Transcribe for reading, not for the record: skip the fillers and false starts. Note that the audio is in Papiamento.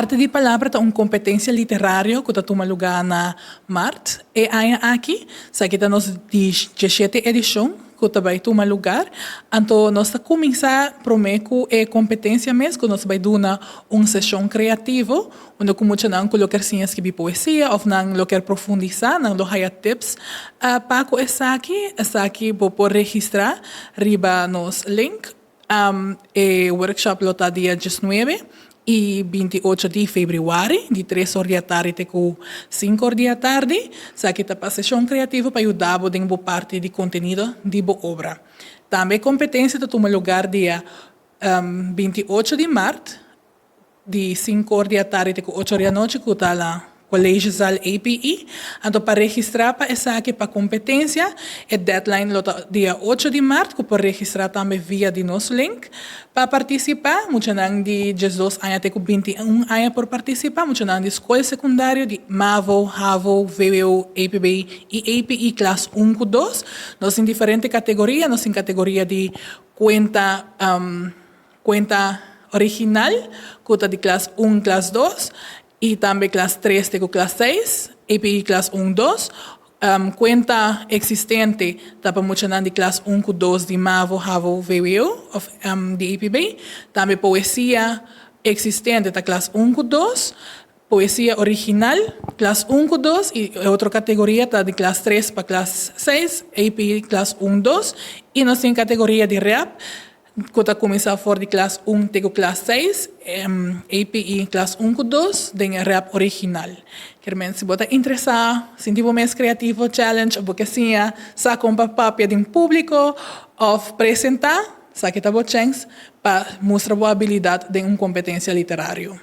Arte di Palabra ta un kompetensia literario ku ta tuma lugá na mart e aña aki. Esaki ta nos di diesshete edishon ku ta bai tuma lugar. Anto nos ta kuminsá promé ku e kompetensia mes ku nos ta bai duna un seshon kreativo unda ku muchanan ku lo ker siña skibi poesia òf nan lo ker profundisá nan lo haya tips pa ku esaki. Esaki bo por registrá riba nos link. E workshop lo ta dia diesnuebe i 28 di febrüari, di 3 or di atardi te ku 5 or di atardi. Esaki ta pa seshon kreativo pa yuda bo den bo parti di kontenido di bo obra. Tambe e kompetensia ta tuma lugar dia 28 di mart, di 5 or di atardi te ku 8 or di anochi, ku ta na Collegezaal APE. Anto pa registrá pa esaki pa kompetensia, e deadline lo ta dia 8 di mart, ku por registrá tambe via di nos link. Pa partisipá, muchanan di 12 aña te ku 21 aña por partisipá, muchanan di skol sekundario di MAVO, HAVO, VWO, APB i APE klas 1 ku 2. Nos tin diferente kategoria, nos tin kategoria di kuenta kuenta original, ku ta di klas 1, klas 2, i tambe klas 3 te ku klas 6, APE klas 1, 2. Kuenta eksistente ta pa muchanan di klas 1 ku 2 di MAVO, HAVO, VWO òf di APB. Tambe poesia eksistente ta klas 1 ku 2. Poesia original, klas 1 ku 2, i e otro kategoria ta di klas 3 pa klas 6, APE klas 1, 2. I nos tin kategoria di rap ku ta kuminsá for di klas 1 te ku klas 6, APE klas 1 ku 2 den e rap original. Kier men si bo ta interesá, sinti bo mes kreativo, challenge òf bo ke siña sa kon pa papia den públiko òf presentá, esaki ta bo chèns pa mustra bo abilidat den un kompetensia literario.